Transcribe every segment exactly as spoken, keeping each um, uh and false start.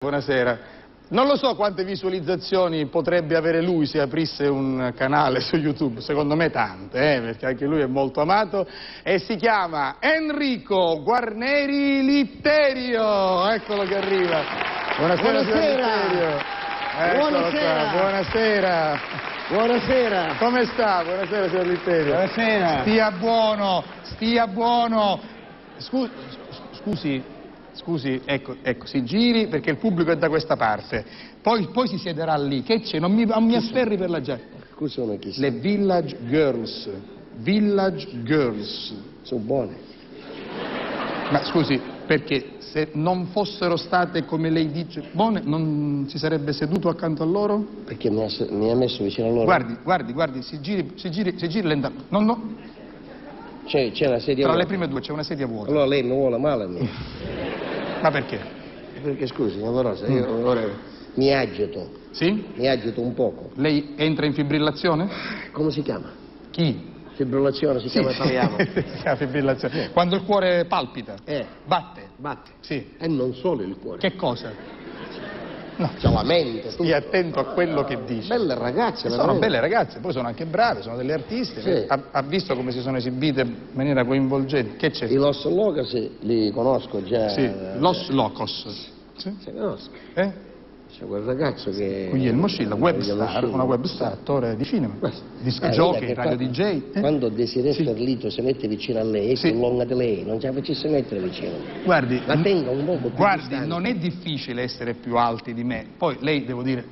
Buonasera. Non lo so quante visualizzazioni potrebbe avere lui se aprisse un canale su YouTube, secondo me tante, eh, perché anche lui è molto amato, e si chiama Enrico Guarneri Litterio. Eccolo che arriva. Buonasera, signor Buonasera. Litterio. Eccolo qua. Buonasera. Buonasera. Buonasera. Come sta? Buonasera, signor Litterio. Buonasera. Stia buono, stia buono. Scu-, scusi, scusi, ecco, ecco, si giri perché il pubblico è da questa parte. Poi, poi si siederà lì. Che c'è? Non mi, non mi afferri per la giacca. Chi sono, chi sono? Le Village Girls. Village Girls. Sono buone. Ma scusi, perché se non fossero state, come lei dice, buone, non si sarebbe seduto accanto a loro? Perché mi ha se-, mi ha messo vicino a loro? Guardi, guardi, guardi, si giri, si giri, si giri lentamente. Non, non. C'è, c'è una sedia vuota. Tra le prime due c'è una sedia vuota. Allora lei mi vuole male a me. Ma perché? Perché, scusi, signor Rosa, io ora mi agito. Sì? Mi agito un poco. Lei entra in fibrillazione? Come si chiama? Chi? Fibrillazione si chiama italiano. Sì, la fibrillazione. Quando il cuore palpita. Eh. Batte. Batte. Sì. E non solo il cuore. Che cosa? No. C'è la mente, tutto. Stia attento a quello che dice. Belle ragazze, veramente. Sono belle ragazze, poi sono anche brave, sono delle artiste. Sì. Ha, ha visto come si sono esibite in maniera coinvolgente? Che c'è? I Los Locos li conosco già. Sì, Los Locos. Sì. Sì, conosco. Eh? C'è quel ragazzo che Guglielmo Scilla, web Guglielmo star, Scilla. Una web star, attore di cinema. Disc jockey, radio D J, eh? Quando Desirée Ferlito si mette vicino a lei, è più longa di lei, non ce la facesse mettere vicino. Guardi, la tenga un poco più distante. Guardi, non è difficile essere più alti di me. Poi lei, devo dire,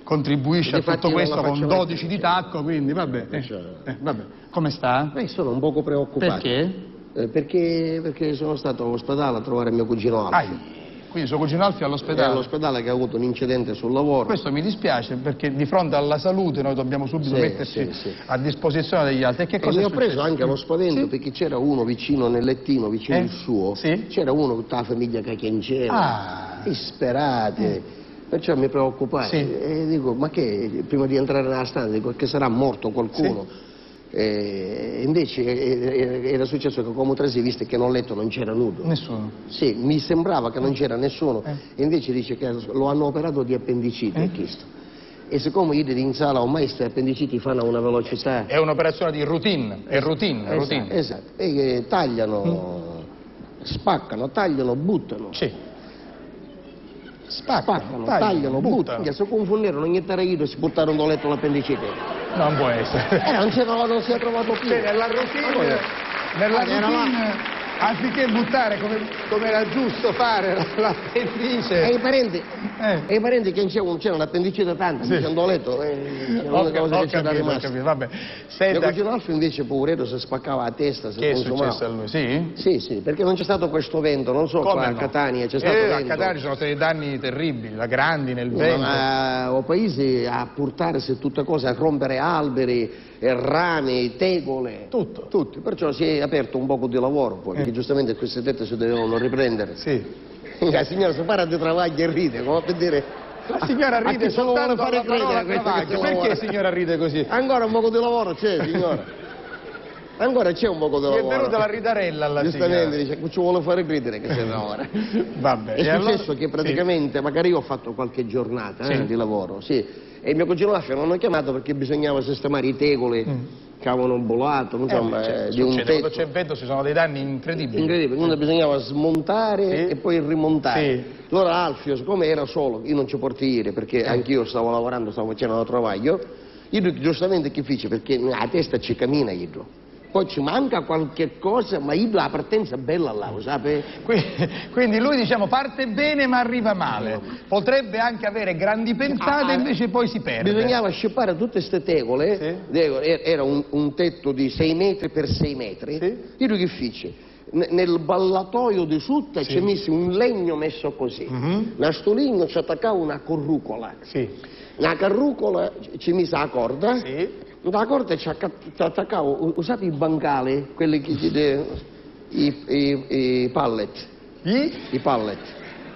contribuisce a tutto questo con dodici di tacco, quindi vabbè. Eh, vabbè. Come sta? Eh, sono un poco preoccupato. Perché? Eh, perché, perché sono stato all'ospedale a trovare mio cugino Alfio. Ah, quindi suo cugino Alfio è all'ospedale? È all'ospedale, che ha avuto un incidente sul lavoro. Questo mi dispiace, perché di fronte alla salute noi dobbiamo subito metterci a disposizione degli altri. Sì, sì. E che cosa è successo? E mi ha preso anche lo spavento, perché c'era uno vicino nel lettino, vicino il suo, c'era uno tutta la famiglia che chiangeva, disperati. Perciò mi preoccupai e dico: "Ma che?" Prima di entrare nella stanza dico: "Che sarà morto qualcuno?" Sì. E invece, eh, eh, era successo che, come trasì, visto che nel letto non c'era nudo. Nessuno. Sì, mi sembrava che non c'era nessuno. Eh. E invece dice che lo hanno operato di appendicite, eh, questo. E siccome io in sala ormai ste appendiciti fanno a una velocità. È un'operazione di routine, è routine, esatto, routine. Esatto. E, eh, tagliano, spaccano, tagliano, buttano. Sì. Spaccano, tagliano, buttano. Minchia, si cunfunnerono, ogni tanto si portarono dal letto l'appendicite. Non può essere. Eh, non c'era, non si è trovato più. Cioè, nella routine, nella routine, anziché buttare come, come era giusto fare la, l'appendice. E i parenti, e i parenti che c'era, c'era l'appendicite tanta, dicendo: "Ho letto, eh, c'era una cosa che c'era rimasta." Ho capito, ho capito, vabbè. Senta. Mio cugino Alfio invece, poveretto, si spaccava la testa, si consumava. Che è successo a lui? Sì? Sì, sì, perché non c'è stato questo vento, non so, qua a Catania c'è stato vento. Come no? Eh, a Catania ci sono stati danni terribili, la grandine, il vento. Ma, eh, o paesi a portarsi tutte cose, a rompere alberi, e rami, tegole. Tutto. Tutti, perciò si è aperto un poco di lavoro poi, perché giustamente queste tette si dovevano riprendere. Sì. La signora si para di travaggio e ride, come per dire, la signora ride soltanto alla parola travaglio. Perché, signora, ride così? Ancora un poco di lavoro c'è, signora. Ancora c'è un poco di lavoro. Gli è venuta la ridarella alla signora. Giustamente dice: "Ci vuole fare ridere che si lavora." Vabbè, e allora? È successo che praticamente, magari io ho fatto qualche giornata, eh, di lavoro, sì. E mio cugino Alfio non ho chiamato perché bisognava sistemare i tegoli che avevano volato, insomma, eh, di un tetto. Eh, beh, certo, succede, quando c'è vento ci sono dei danni incredibili. Incredibile, quindi bisognava smontare e poi rimontare. Sì. Allora Alfio, siccome era solo, io non ci portavo, perché anch'io stavo lavorando, stavo facendo un travaglio, io giustamente che fici? Perché la testa ci cammina, io. Poi ci manca qualche cosa, ma io la partenza è bella là, lo sai? Qui-, quindi lui, diciamo, parte bene ma arriva male. Arriva male. Potrebbe anche avere grandi pensate, ah, invece poi si perde. Bisognava scippare tutte ste tegole, tegole, er-, era un, un tetto di sei metri per sei metri. Sì. Io che fici? Ne-, nel ballatoio di sotto ci misi un legno messo così. Da sto legno ci attaccava una carrucola. Sì. Una carrucola ci, ci misi la corda. Sì. Da la corda ci acca-, ci attaccava, u-, usate i bancali, quelli che, che de-, i, i, i pallet. I? I pallet.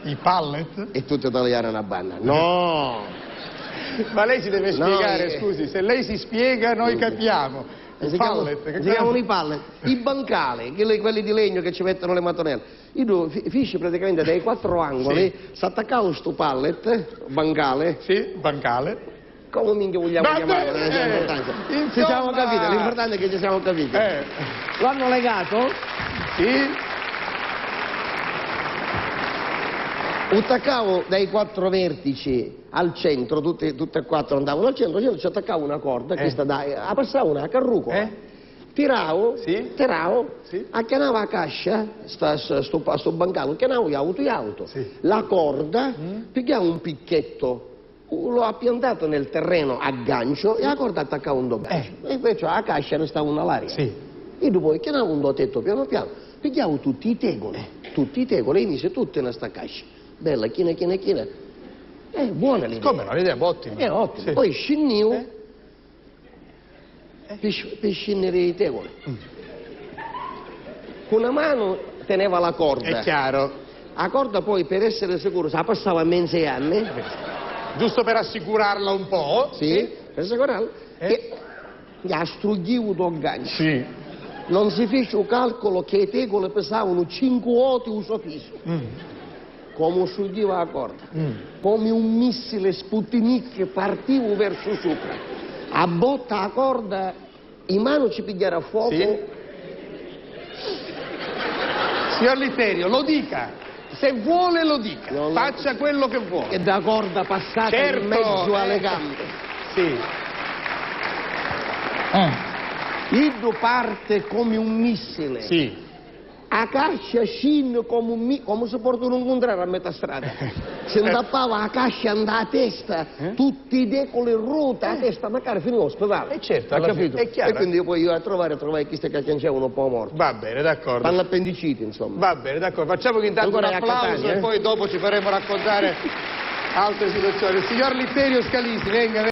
I pallet? E tutti italiani una banda. No! Ma lei si deve spiegare, scusi, se lei si spiega noi capiamo. Si chiamano, pallet, che si chiamano i pallet, i bancali, quelli, quelli di legno che ci mettono le mattonelle. Iddu fi-, fici praticamente dai quattro angoli, sì, s'attaccava stu pallet, bancale. Sì, bancale. Come minchia vogliamo chiamarlo, non c'è importanza. Ci siamo capiti, l'importante è che ci siamo capiti. Eh. L'hanno legato? Sì. Attaccavo dai quattro vertici al centro, tutti, tutti e quattro andavano al centro, al centro ci attaccavo una corda, eh, questa da, eh, la passavo una carrucola. Eh? Tiravo, sì, tiravo, sì, acchianavo la cascia, sta, sta, sto, sto bancale, acchianavo, jautu, jautu. Sì. La corda, mm, pigghiavo un picchetto, lo appiantavo nel terreno a gancio e la corda attaccava un do gancio. Eh. E invece la cascia restava una l'aria. Sì. Io dopo acchianavo un do tetto piano piano, pigghiavo tutti i tegoli, eh, tutti i tegoli, e i misi tutti in sta cascia. Bella, china, china, china. È buona l'idea. Come no, l'idea è ottima. È ottima. Sì. Poi scinnivo, eh, pi sc-, pi scinniri i tegoli. Mm. Cu na manu teneva la corda. È chiaro. La corda poi, per essere sicuro, se la passava a menze anni. Giusto per assicurarla un po'. Sì, sì, per assicurarla. Eh? E la strugghivu do gancio. Sì. Non si fece un calcolo che i tegoli pesavano cinque voti u so piso. Mm. Comu strugghiva la corda, mm, comu un missile Sputnik partivu versu supra. A botta la corda, i manu ci pigghiaru a fuocu. Sì. Signor Litterio, lo dica, se vuole lo dica, faccia quello che vuole. E da corda passata in mezzu alle gambe. Sì. Eh. Iddu parte comu un missile. Sì. A cascia scinni comu mi-, comu si portanu un cuntrariu a metà strada. Si ntappava a cascia nta testa, eh? Tutti i tegoli roti a testa, macari finiu a spitali. Eh certo, alla fine, è chiaro. E quindi io poi io a trovare, trovai chisti ca chiancevanu un po' morti. Va bene, d'accordo. P'all'appendiciti, insomma. Va bene, d'accordo. Facciamo intanto un applauso e poi dopo ci faremo raccontare altre situazioni. Signor Litterio Scalisi, venga, venga.